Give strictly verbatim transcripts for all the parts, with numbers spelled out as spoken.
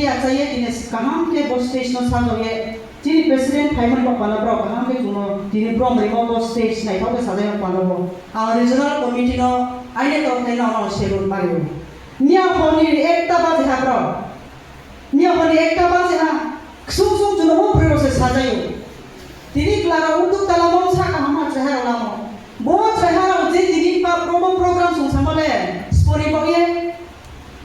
Achaiye tini kaham khe bo stage no sajokye chini president phaimani bo pano borok kaham khe chwngno tini brom rimo bo stage naithok khe sajai bo pano bo. Ang regional committee no aine tok khe no salute mario. Miya hor ni ekta baje ha borok. Miya hor ni ekta baje ha. Ksung sung chwngno bo bwrwi rok se sajaio. Tini klara utuk tala mong sa kaham ha chehara lamo. Bo chehara je tini pa promo program sung samale spori bokye.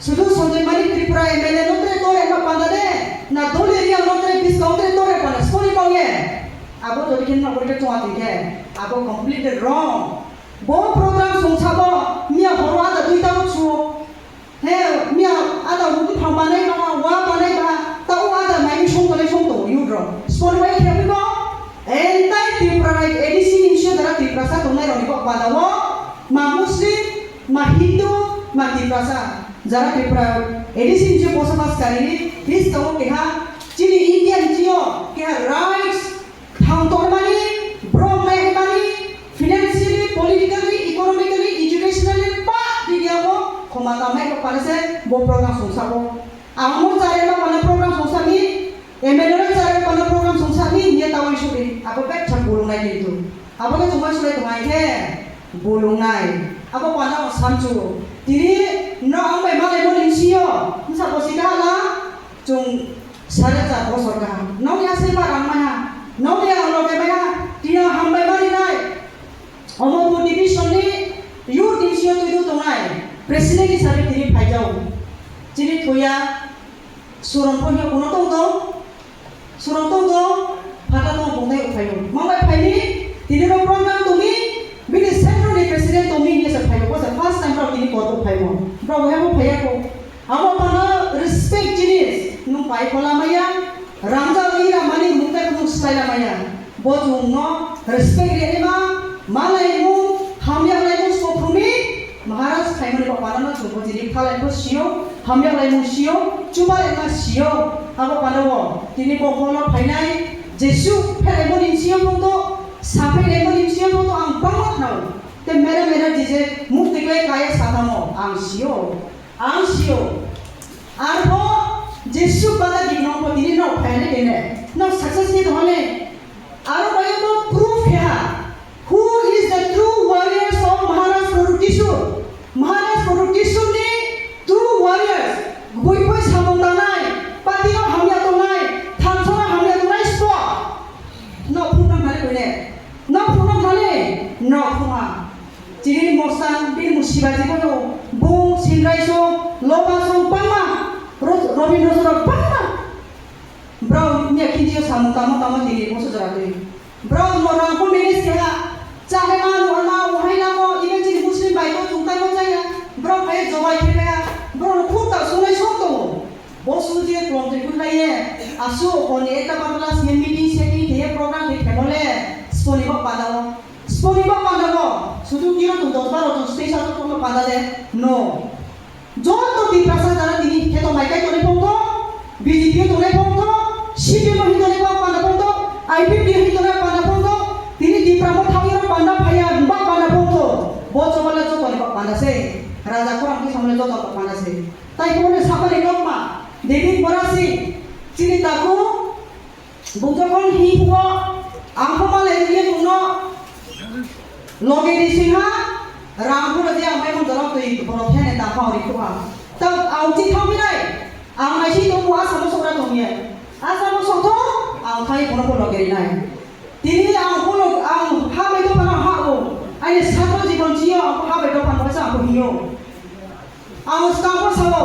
Sudu Sanjay Malik Tripura M L A no tre tore ma panda de, na dol area no tre bis no tre tore panda sori bauye. Abo to dikin no tre tonga tingke, abo completely wrong. Bo program sungsa bo miya horo ada duita uchu. He miya ada ubi phang banai ba, wa banai ba, ta u ada mai sung tole sung to yudro. Sori bai khe bo entire Tripura A D C ni sio dara Tripura sa tongnai roni bo panda wo ma Muslim ma Hindu, ma Tiprasa, jara Tripura A D C ni je bosobas karini, bis tongo keha, chini India ni chio keha rights, thang tongmani, brom naimani, financially, politically, economically, educationally, pa didiago khoma tamai ko panase bo program sungsabo. Ang mo chare ma pana program sungsami, M L A chare pana program sungsami, ye tawai suri, abo pek chak bulung nai kintu. Abo ke chumai sulai tongai khe. Bolongnai. Abo panda o samchu. Tini no ang bai malai moni sio. Nsa bo sika hala. Chung sare cha bosor kaham. Nong ya se pa rang maya. Nong ya ang loge maya. Tini ang hambai mari nai. Omo bo division ni youth ni sio tu tu tongnai. President ni sabi tini phaijao. Chini thoya. Surong pho hiyo kuno tong tong. Surong tong tong. Phata tong bung nai uphayo. Mong bai phaini, tini rok program tumi, bini central ni president tumi hiyo se phayo. Bo se first time rok tini kor uphaimo. Rok hebo phaya ko. Amo pano respect jinis. Nung pai kola maya. Rangja ira mani mung tai nung style maya. Bo chwngno respect rwnaima, malaimung, hamyaklaimung sophromi, Maharaj khaimani bo panano chwngbo tini khalaibo sio, hamyaklaimung sio, chubalaima sio. Abo panao tini bo holo phainai, Jesu phelaimoni sio phungto, saphailaimoni sio phungto ang bangma thanao. Te mera mera jije mukti klai kaya sathamo ang sio. Ang sio. Arbo Jesu bada gino ko tini no phaine kene. No success ni dhone. Aro bayo to proof ya. Who is the true warriors of Maharaj Product Tissue? Maharaj Product Tissue ni true warriors. Bui bui samung tanai. Pati no hamya tongnai. Thamsora hamya tongnai spo. No phunang hale kene. No phunang hale. No phunga. Chini mosang, bini musiba jibon o, bung, sindrai song, loba song, bangma, Ro-, Robindra song rok bangma. Bro, miya kintiyo samung tamo tamo tini moso jora twi. Bro, mo rang ko manage keha, chale ma, mo ma, mo hai na mo, even chini Muslim bai ko chungtai mo chaya. Bro, phai jobai khe kaya. Bro, no khub ta sunai song tongo. Bo sujie klom twi khlaiye, asu honi ekta bangla sini meeting setting khe program khe khemole, soni bo padao. Soni bo panda bo, sudu kilo tu dos baro tu special tu kono panda de, no. Joto Tiprasa jara tini kheto mai kai toni pongto, B J P toni pongto, C P M hin toni pong panda pongto, I P P hin toni panda pongto, tini Tipra mo thangiro panda phaya ba panda pongto, bo chobala joto ni panda se, raja khorang ki samle joto panda se. Tai ko ne sapale lokma, David Borasi, chini taku, Bung jokhon hi huo, ang pho malai rwye bungno loge ri singha, rang phano je ang bai mon jorok twi borok thene ta phang ri khuha. Ta ang chi thang binai, ang nai si tong bu asa mo sokra tong ye. Asa mo sok thong, ang khai bono pho loge ri nai. Tini ang pho log-, ang ha bai dophano ha o. Ani satro jibon chio ang pho ha bai dophano sa ang pho hiyo. Ang skang pho sao.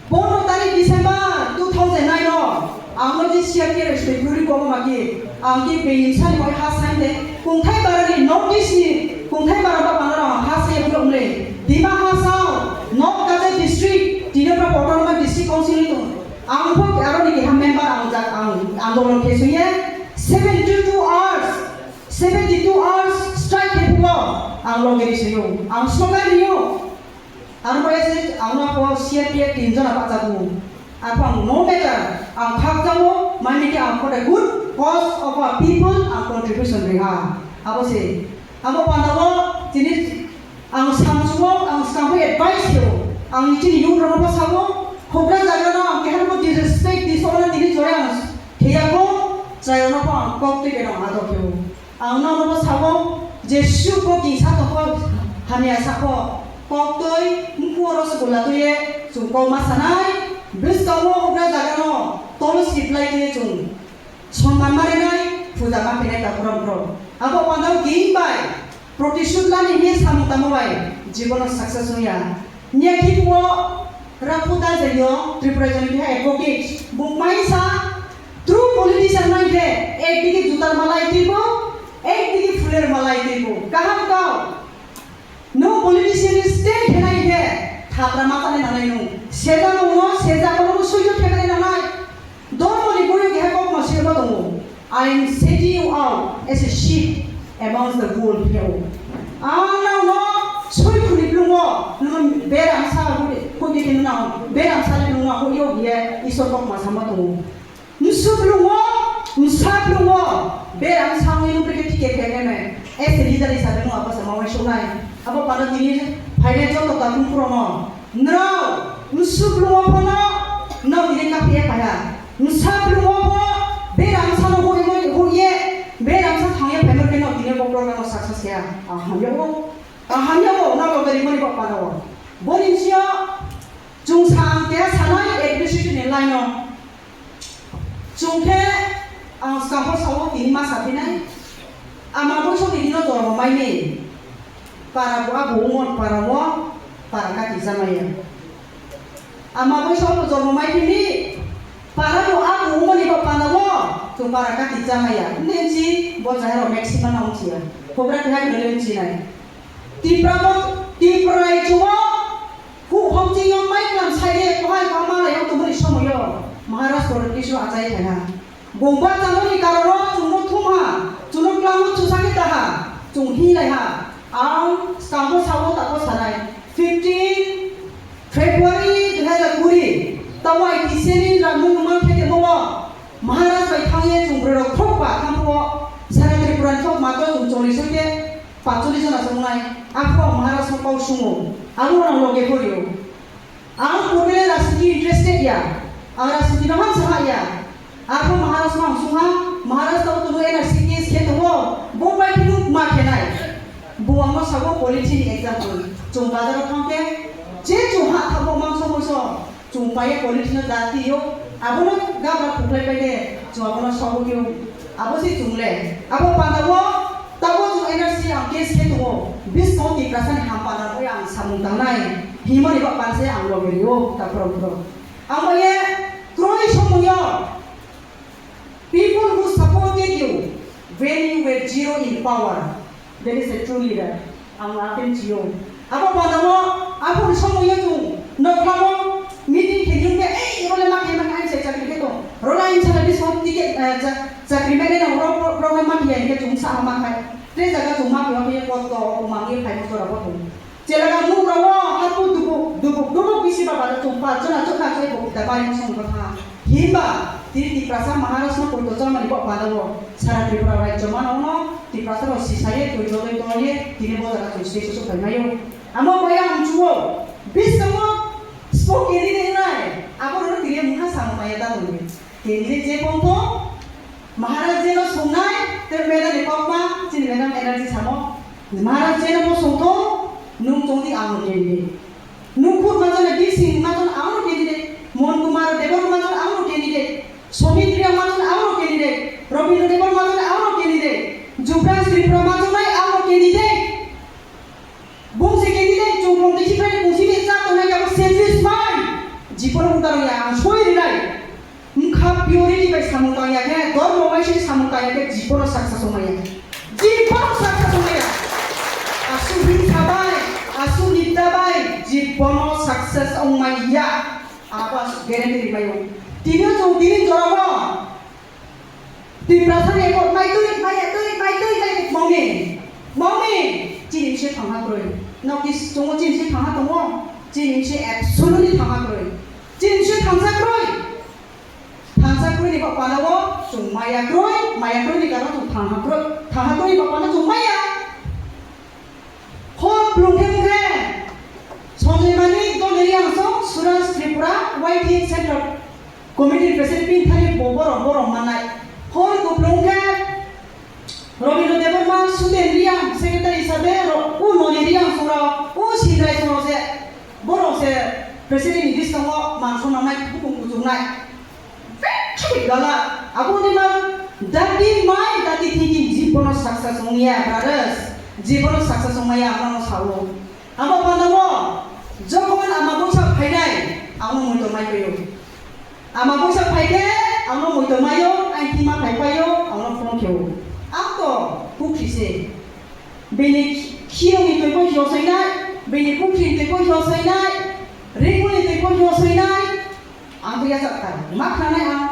Pondro tarik December two thousand nine o ang no je C R P F respect ruri komo maki ang ki bein sani oi ha sain de kungthai barani North East ni kungthai bara ba pano rang ha sai phi omle Dima Hasao North Kachar district Tripura Autonomous District Council ni tung ang pho aro ni keha member ang jak ang andolon khe suye seventy two hours seventy two hours strike khe phulo ang loge ni suyo ang slogan niyo Ang bai se ang no po C R P F tin jona bachago. Aphang no matter ang khakjao mani ke ang for the good cause of our people ang contribution ri ha. Abo se abo pandao tini ang samsuo ang sambo advice yo ang chini youth rok no sao hokra jaga no ang kehan ko disaster Kok twi khe rong adok khe o. Ang nono bo sao, Jesu bo kisa tongkho hamya sakho. Kok twi mkhu oro sukula twi ye chwng kok ma sanai. Bwskango ugra jaga no tolo siplai twi ye chwng sonman ma rinai, puja ma phinai ta khorang khorang. Abo panda ging bai protisud lani he samung tamo bai jibono success wngya. Nya kiphilwi Raputa Jaiyo Tripura Joni keha advocate. Bo maisa true politician nai khe ekdigi jutar malai twibo, ekdigi phuler malai twibo. Kaham kau. Nwng politician ni stand khenai khe thapra ma chani nanai nwng. Seja mungno, seja kono suijo khenai nanai. Dormo ni boyo keha kokma sirbo tongo. I am setting you out as a sheep amongst the wolf, heo. Ang nang no soi khuni blungo, nwng beram sa hudi, hudi khe nwng, beram sa le nwng hudi yo biye Isor kokma sama tongo. Msu blungo, msa blungo, beram sa ngi nwng brekhe tiket khe khe me. As a leader hisabe nwng abo sama wai sonai. Abo pano tini phainai joto takung purono. Nrao, msu blungo phano, no tini kaphia phaya. Msa blungo pho, beram sa no hoi hoi hoi ye, beram sa thang ye phaimor khe no tini bo program no success ya. Ang hamya o, ang hamya o, no lo gari mani bo pano. Boni sio, chwng sa ang keha sanai administration ni line o. Chwng khe ang sahor sao tini ma sa phinai. Ama boisok ni dino jormo mai ni. Para bo abo wngmon para o para kati chamaya. Ama boisok bo jormo mai phini. Para bo abo wngmon ni bo pana o chwng para kati chamaya. Nde nsi bo chahero maximum na wngsiya. Hobra keha khe nde nsi nai. Tipra bo, Tipra raijo o, hu hokching yo mai klam sai de, kohai kama lai yo tumuni somoyo, Maharaj Korot kisu achai thai ha. Bumba chamoni kararo chungno thum ha, chungno klam o chusa khe ta ha, chung hi lai ha. Ang skamo sao tako sanai, fifteen February dui hazar kuri, tamo I T C ni ramung nungma khe temo o, Maharaj bai thang ye chung bwrwi rok thok ba thang phuo, Sara Tripura ni thok ma to chung choli soi khe, Pacholi jona se wngnai, aphuru ang Maharaj no kok sungo, abo ang loge phorio. Ang purbe rajniti interested ya, ang rajniti no hamsa ha ya. Aphuru Maharaj no ang sungha, Maharaj tabo tunu N R C case khe tongo, bo bai phinu ma khenai. Bo ang no sabo politics ni example. Chwng bazar o thang khe, je chwng ha thabo mangso muiso, Chwng paiya politics no da twi o, abono gabra khuklai pai de, chwng abono sobo khe o. Abo se chwng le. Abo panda o, tabo chwng N R C ang case khe tongo. Biskango Tiprasa ni ham panda o ang samung tangnai. Himani ba panse ang loge rio, ta phoro phoro. Amo ye, kroi somung yo. People who supported you when you were zero in power, that is a true leader. Ang apen chio. Abo padamo, abo ni somo ye tung. Nokhamo meeting khe yung ke, ei, role ma khe ma khe se chakri khe to. Role in sa bis ticket, eh, cha-, chakri ma ne na ro, ro, role ma khe ke tung sa ma khai. Te jaga tung ma khe ke ko to, ko ma ngi khai mo to ra bo tung. Chelaga nugrao hapu dubuk, dubuk, dubuk bisi ba bana chwng pa chwna chwna khe bo kita bari chwng bwkha. Himba tini Tiprasa Maharaj no poito chamani bo bana bo sara Tripura rajyo mano no Tiprasa rok sisaye twi jodoi tongye tini bo jaga chwng stage o sokphai maio. Amo boya ang chuo biskango spo kiri de nai abo no tini mungha samung maya da tongye. Candidate je pongtho, Maharaj je no songnai, tei madam ni kokma, chini madam N R G samo. Maharaj je no bo songtho, nung chongdi ang no candidate. Nung khut ma jana D C ma jana ang no candidate. Mon Kumar Debor ma jana ang no candidate. Somit Priya ma jana ang no candidate. Rabindra Debor ma jana ang no candidate. Jubraj Tripura ma jana ang no candidate. Bungsi candidate chumrong tei siphai bungsi ni cha tongnai kabo selfish bai. Jibono udaroya ang soi rinai. Wngkha purity bai samung tangya khe, dormo bai se samung tangya khe jibono success wngmaya. Jibono success wngmaya. Asu hingsa bai, asu nita bai jibono success wngmaya. Abo asu guarantee rimaio. Tini chwng tini jorao Tiprasa ni ekot mai twi, mai twi, mai twi, mai twi, mami, mami, chini bisi thangha kwrwi. Nokni chungo chini bisi thangha tongo, chini bisi absolutely thangha kwrwi. Chini bisi thangsa kwrwi. Thangsa kwrwi ni bapano chwng maya kwrwi, maya kwrwi ni karon chwng thangha kwrwi, thangha kwrwi ni bapano chwng maya. Hor blung khe mungkhe Sanjay Manik, Doni Riangsong, Suraj Tripura, Y T F Central Committee President pin thani bo borok borok manai. Hor kuplung khe Robindra Debbarma, Suten Reang, secretary hisabe, ro-, o Noni Reang songrok, o Sindrai songrok se, borok se president ni biskango man sona mai bukung kuchuknai. Very gala, abo ni ma dati mai, dati thinking, jibono success ongya, brothers, jibono success ongmaya, ang no sao. Abo pandao, jokhon ama bwsa phainai, ang no muitu mai phaio. Ama bwsa phai khe, ang no muitu maio, ang thima phai paio, ang no phone kheo. Ang to, pukhri se. Bini khironi twi bo hiyo sainai, bini pukhri twi bo hiyo sainai, ringmuni twi bo hiyo sainai, ang to yachak thai, ma khnanai ang,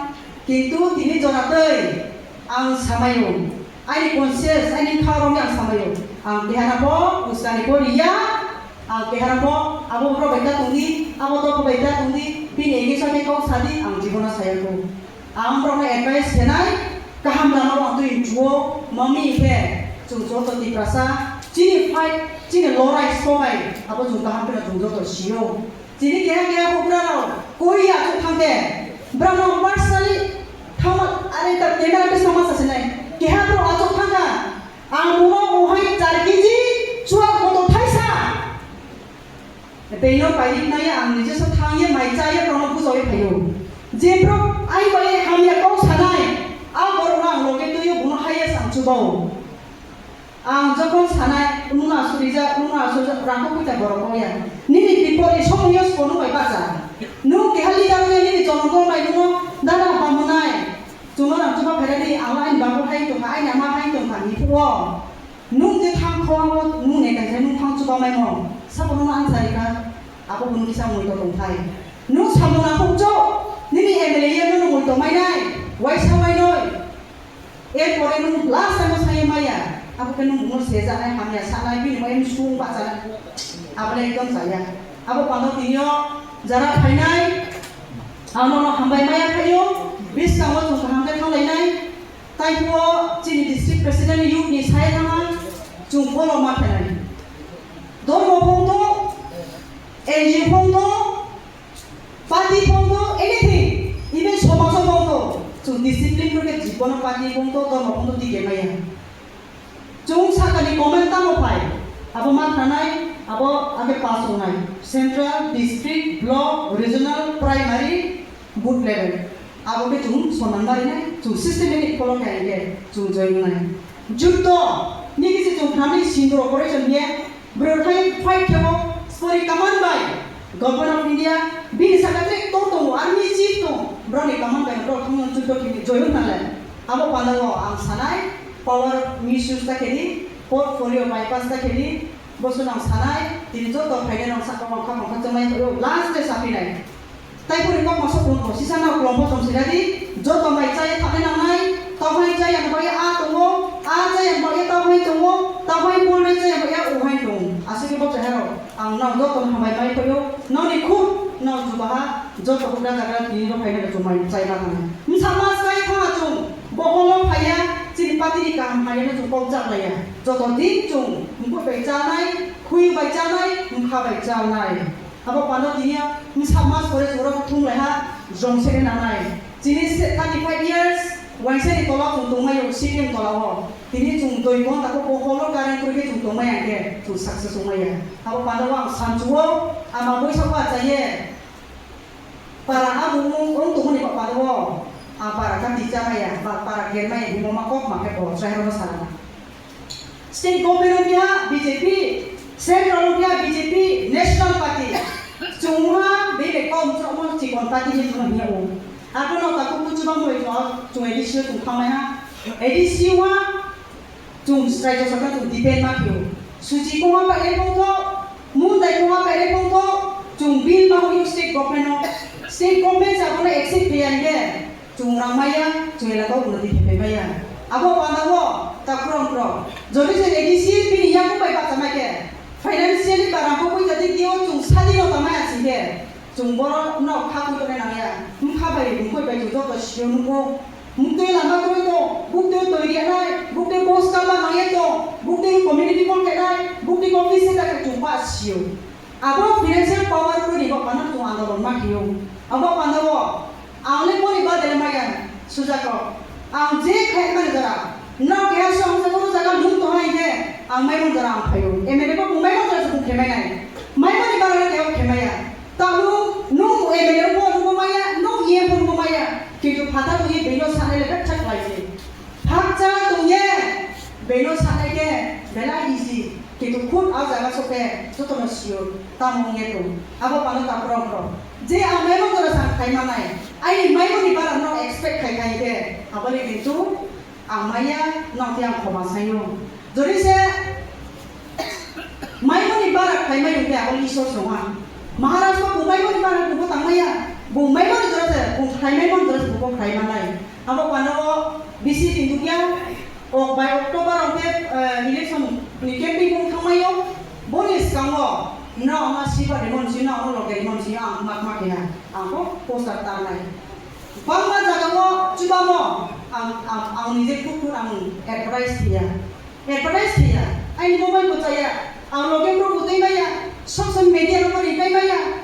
kintu tini jora twi ang samaio, aini conscience, aini kha romwi ang samaio, ang kehana bo, uskani bo riya, ang kehana bo, abo borok bai ta tongdi, abo to bai ta tongdi, bini ege sa khe kok sadi, ang jibono saya ko. Ang borokno advice khenai, kaham lama o ang twi chuo, mami khe, chwng joto Tiprasa, chini fight, chini lorai sobai, abo chwng kaham kheno chwng joto sio. Chini keha keha bukrarok, koi achuk thangkhe, borokno personally thangma, are ta camera bising ma sasinai, keha borok achuk thangkha, ang bono uhai char kg chuak moto thaisa. Beino pairiknai ang nijesa thangye mai chaya borokno bujawi phaio. Je borok ai bai hamya kok sanai, a borokno ang loge twiyo bono highest ang chubao. Ang jokhon sanai, nwng no asurijak, nwng no asurijak, rangkho kwtai borok kok ya. Nini bipori somungyo siko nwng bai bacha. Nwng keha leader wngya nini jonogol bai nwngno dana bamunai. Chwngno rang chuba phairadi, ang aini babu hai tongkha, aini ama hai tongkha, ni phuo. Nwng je thang khowang o nwng ne kaisa nwng thang chuba mai mo. Sabo nwng answer rikha, abo nwng kisa muitu tongthai. Nwng samung nakhuk cho, nini M L A ya nwng muitu mai nai, waisa mai noi. Erpore nwng last time o sai maya, abo khe nwng buno sejaknai hamya sanai, bini bai sung bachanai. Abo le ekdom chaya. Abo pano tini o jara phainai, ang nono hambai maya phaio, biskango chwng kaham khe thanglainai. Taibo chini district president youth ni sai thangma chwng follow ma khenai. Dormo phongto, N G O phongto, party phongto, anything, even somajo phongto, chwng discipline khe jibono party phongto, dormo phongto dige maya. Chwng sakani comment tamo phai, abo ma khanai, abo age pass wngnai, central, district, block, regional, primary, booth level. Abo khe chwng soman barinai, chwng systematic follow khe hwnkhe chwng join wngnai. Juddo ni kisi chwng khnani sindro operation hiye, bwrwi khai fight khebo, spori command bai Government of India, bini saka tre tor tongo, army chief tongo, borokni command bai borok thangmani juddo khini join wngnai. Abo pandao ang sanai, power misuse ta khedi, portfolio bypass ta khedi, boso nang sanai, tini joto phainai rok saka wngkha mangkha chwngmai phaiyo, last day sapinai. Tai pori kok masa pun ko, sisa na klombo chong siradi, joto mai chai thangna nangnai, tauhai chai ang bai a tongo, a chai ang bai tauhai tongo, tauhai pulnai chai ang bai a uhai tongo. Aswk bo cheharo, ang nang joto hambai mai phaio, noni khub nang jubaha, joto hukra jagra tini rok phaina chumai chai ma thangna. Msa mas kai thangna chung, boholo phaiya, chini patini kaham phaiya chung kok jak laiya. Joto din chung, mkhu bai chanai, khui bai chanai, mkha bai chanai. Abo pano tini o msa mas pore chwng rok thum lai ha, jrong sene nanai. Chini se thirty five years, waisa ni tola chwng tongmai o, C P M tola o. Tini chwng doi ghonta ko boholo current kwrwi khe chwng tongmai ya khe, chwng success wngmai ya. Abo pano o ang sanchu o, ama bwsa o achaye. Para abo wng, wng tongmani ba pano o, ang para kha twi cha maya, ba para ger maya, himo ma kok ma khe bo, chwrai rok no sa rwna. State government wngya B J P, central wngya B J P, national party. Chwng wngha bebak kok wngchokma chikon party hinwi chwngno hiya o. Abono takhuk kuchubamwi chwng, chwng A D C o chwng thangmaiha. A D C o ha chwng Rajya Sabha chwng debate ma phio. Suchi kongma paile phongtho, Mundai kongma paile phongtho, chwng bill ma hwnwi state government no. State government se abono accept khlaiya hinkhe. Chwng rang maya, chwng elaka o unnoti khe phai maya. Abo panda o takhuk rok, jodi se A D C bini yakung bai bacha mai khe, financially ba rang kok puisa dik dio chwng sadi no tama ya sing khe, chwng borok no kha kwi tongnai nang ya. Wngkha bai wngkoi bai chwng joto sio nukgo. Muktwi lama kwrwi tong, buktwi twi riya nai, buktwi post kama nang ya tong, buktwi community hall khe nai, buktwi office se ta khe chwng ba sio. Abo financial power kwrwini bo phano chwng andolon ma khio. Abo phano bo ang le boni badele maya sujak rok. Ang je khai mani jora Nok keha song se uru jaga lung to hai ke ang mai mon jora ang phayo. M L A bo bung mai mon jora se bung khemai nai. Mai moni bara le keha khemai ya. Tahu nung M L A bo nung bo maya, nung E M bo nung bo maya. Kintu phatar bo ye bino sanai le bek chak lai se. Phakcha tong ye bino sanai ke bela easy. Kintu khud a jaga sok ke joto no sio tamo nge to. Abo pano ta pro pro. Je ang mai mon jora sang khai manai. Ai mai moni bara no expect khai khai ke. Abo le kintu Ang maya, nang tei ang khoma saino. Jodi se maimoni bara khlai mai hwnkhe abo Isor songha. Maharaj bo bo maimoni bara bo tang maya. Bo maimoni jora se, bo khlai maimoni jora se bo khlai manai. Abo pano bisi tin dukya, ok bai October hwnkhe, eh, election ni campaign bo thangmaio. Boni skango no ama siba rimon si, no ama loge rimon si, ang mak mak ya. Ang bo poster tangnai. Bangma jagao chubamo ang, ang, ang nije kukur ang advertise khiya. Advertise khiya. Aini mobile bo chaya. Ang loge bro bo twi maya. Social media no ri pai maya.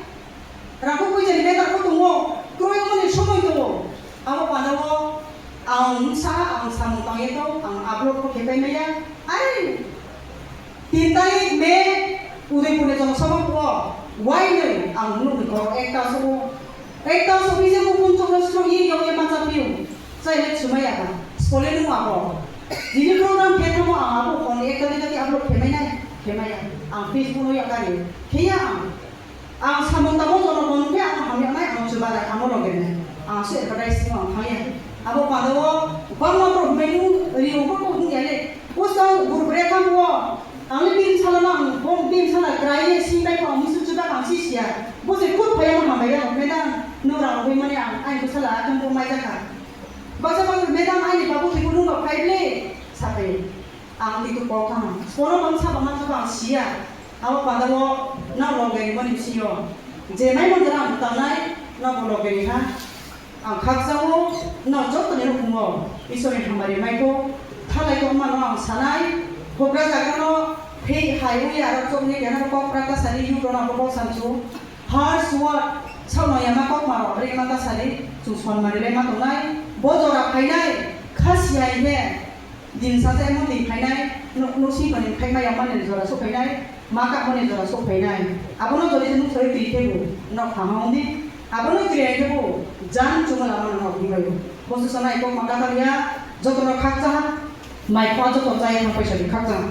Rako koi jani beta ko tungo. Kroi mani somoi tungo. Abo panao ang sa, ang samung tangye to, ang upload ko khe pai maya. Ai Tin tarik May, Udaipur ni Jana Sabha o, wai nai ang nukni koro ekta sobo, ekta sobi je mukun chokro sro ye yong ye mancha piu, chai le chumai ya ba, skole nung abo. Jini program khe thamo ang abo kon ekta dina ki upload khemai nai, khemai ya, ang Facebook no ya kari, khe ya ang. Ang samung tamo jono kono khe ang hamya nai ang chuba dai amo loge nai. Ang se advertise no ang thangya. Abo pado o bangma bro menu ri o ko ko ya le. Usa guru bre kam wo. Ang le bin sala na ang bom bin sala krai ye sing dai ko ang musu chuba ang si sia. Bo se kut phaya ma hamya ya madam no ra hoi mane ang ai ko sala akam ko mai jaka. Basa bang madam ai ni babu thik nung ba phai le. Sapai. Ang kitu kok thang. Soro bang saba ma chuba ang sia. Abo pandao no loge ni mani sio. Je mai mo jara ang tanai no bo loge ni ha. Ang khakchao no joto ni hukumo. Isor ni hamari mai ko. Thalai ko ma no ang sanai. Hobra jaga no phei hai ui aro chok ni kena kok pra ta sari yu rona bo kok sanchu. First word, sao no yama kok ma ro, re ma ta sari, chung son mari le ma tongnai. Bo jora phainai, khasi hai he. Din sacha emo din phainai, no, no si mani phaima yamani jora so phainai, ma ka mani jora so phainai. Abono jori se nuk sori twi thebo, nok phama ondi. Abono twi ai thebo, jan chuma lama nok di bayo. Bosu sana iko ma ka taliya, joto no khakcha ha, mai khwa joto chai thang paisa di khakcha ha.